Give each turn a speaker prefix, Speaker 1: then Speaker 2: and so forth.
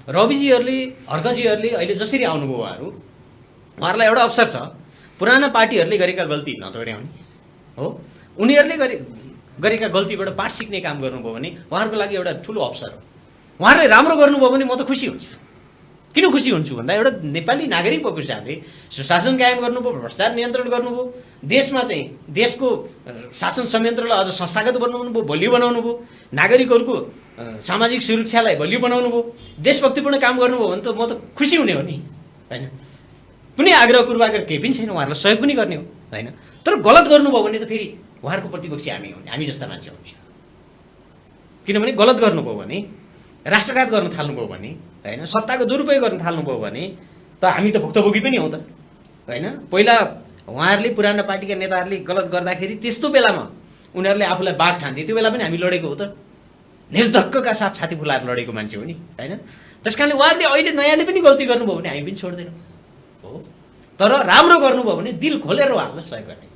Speaker 1: रविजीहरूले हर्कजीहरूले अहिले जसरी आउनुभयो उहाँहरूलाई एउटा अवसर छ पुराना पार्टीहरूले गरेका गल्ती नदोहोर्याउने हो। उनीहरूले गरेका गल्तीबाट पाठ सिक्ने काम गर्नुभयो भने उहाँहरूको लागि एउटा ठुलो अवसर हो। उहाँहरूले राम्रो गर्नुभयो भने म त खुसी हुन्छु। किन खुसी हुन्छु भन्दा एउटा नेपाली नागरिक भएको हिसाबले सुशासन कायम गर्नुभयो, भ्रष्टाचार नियन्त्रण गर्नुभयो, देशमा चाहिँ देशको शासन संयन्त्रलाई अझ संस्थागत बनाउनु भयो, बलियो बनाउनु भयो, नागरिकहरूको सामाजिक सुरक्षालाई बलियो बनाउनु भयो, देशभक्तिपूर्ण काम गर्नुभयो भने त म त खुसी हुने हो नि होइन। कुनै आग्रह पूर्वाग्रह केही पनि छैन, उहाँहरूलाई सहयोग पनि गर्ने हो होइन। तर गलत गर्नुभयो भने त फेरि उहाँहरूको प्रतिपक्षी हामी हुने, हामी जस्ता मान्छे हुने। किनभने गलत गर्नुभयो भने, राष्ट्रघात गर्न थाल्नुभयो भने होइन, सत्ताको दुरुपयोग गर्न थाल्नुभयो भने त हामी त भुक्तभोगी पनि हौँ त होइन। पहिला उहाँहरूले पुराना पार्टीका नेताहरूले गलत गर्दाखेरि त्यस्तो बेलामा उनीहरूले आफूलाई बाघ ठान्थे, त्यो बेला पनि हामी लडेको हो त, निर्धक्कका साथ छाती फुलाएर लडेको मान्छे हो नि होइन। त्यस कारणले उहाँहरूले अहिले नयाँले पनि गल्ती गर्नुभयो भने हामी पनि छोड्दैनौँ हो। तर राम्रो गर्नुभयो भने दिल खोलेर उहाँहरूलाई सहयोग गर्ने।